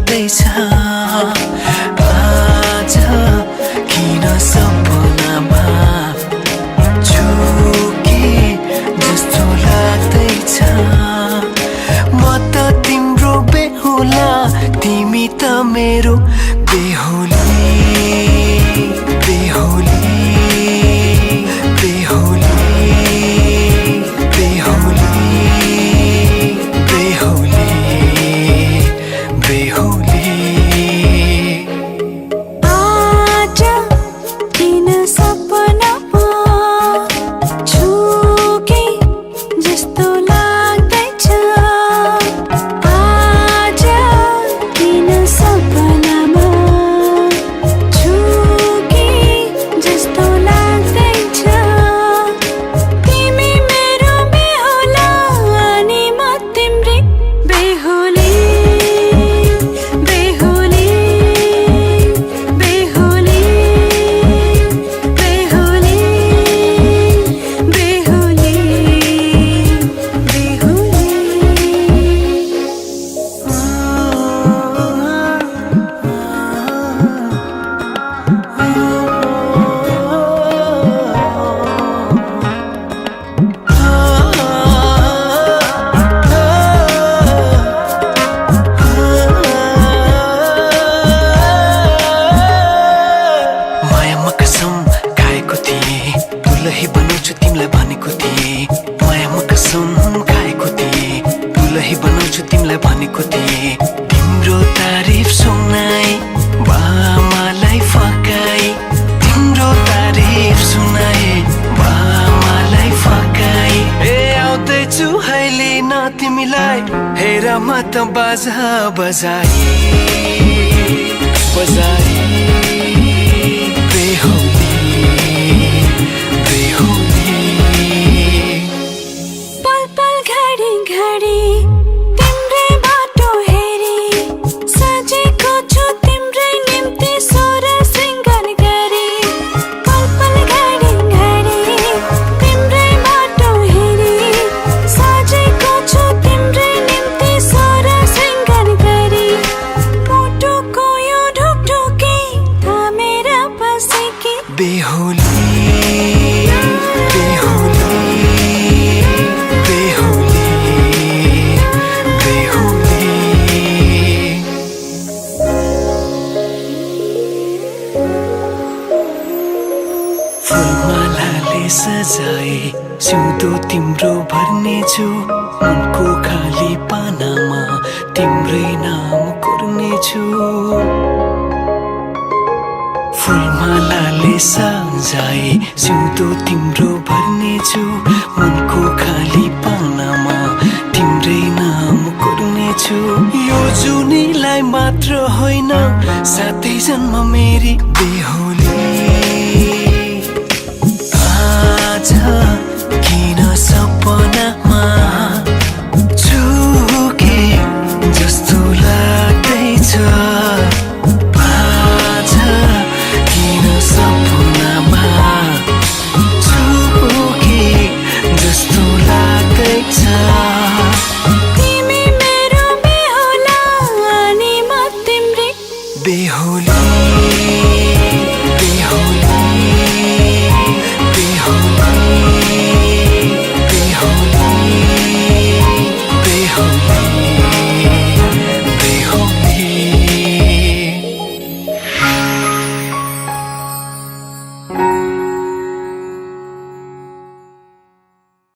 लाग्दैछ आज किन सपनामा छु कि जस्तो लाग्दैछ म त तिम्रो बेहुला तिमी त मेरो बेहुली बेहुली बेहुली बेहुली बेहुली बेहुली आज किन सपनामा छु कि जस्तो लाग्दैछ आज किन सपनामा छु कि जस्तो लाग्दैछ तिमी मेरो बेहुला अनि म तिम्रै बेहुली बेहुली बेहुली बेहुली बेहुली मायामा कसम खाएको थिएँ दुलही बनाउँछु तिमीलाई भनेको थिएँ मायामा कसम खाएको थिएँ दुलही बनाउँछु तिमीलाई भनेको थिएँ तिम्रो तारिफ सुनाई बामालाई फकाई तिम्रो तारिफ सुनाई बामालाई फकाई ए आउँदैछु अहिले न तिमीलाई हेर म त बाजा बजाई बजाई बेहुली बेहुली पल पल घडी घडी तिम्रै बाटो हेरी सजेको छु तिम्रै निम्ति सोर श्रृङ्गार गरी पल पल घडी घडी तिम्रै बाटो हेरी सजेको छु तिम्रै निम्ति सोर श्रृङ्गार गरी मुटुको यो ढुकढुकी थामेर बसेकी बेहुली बेहुली बेहुली बेहुली फुलमालाले सजाए सिउँदो तिम्रो भर्नेछु मनको खाली पानामा तिम्रै नाम कोर्नेछु फुलमालाले सजाए सिउँदो तिम्रो भर्नेछु मनको खाली पानामा तिम्रै नाम कोर्नेछु यो जुनीलाई मात्र होइन सातै जन्म मेरी बेहुली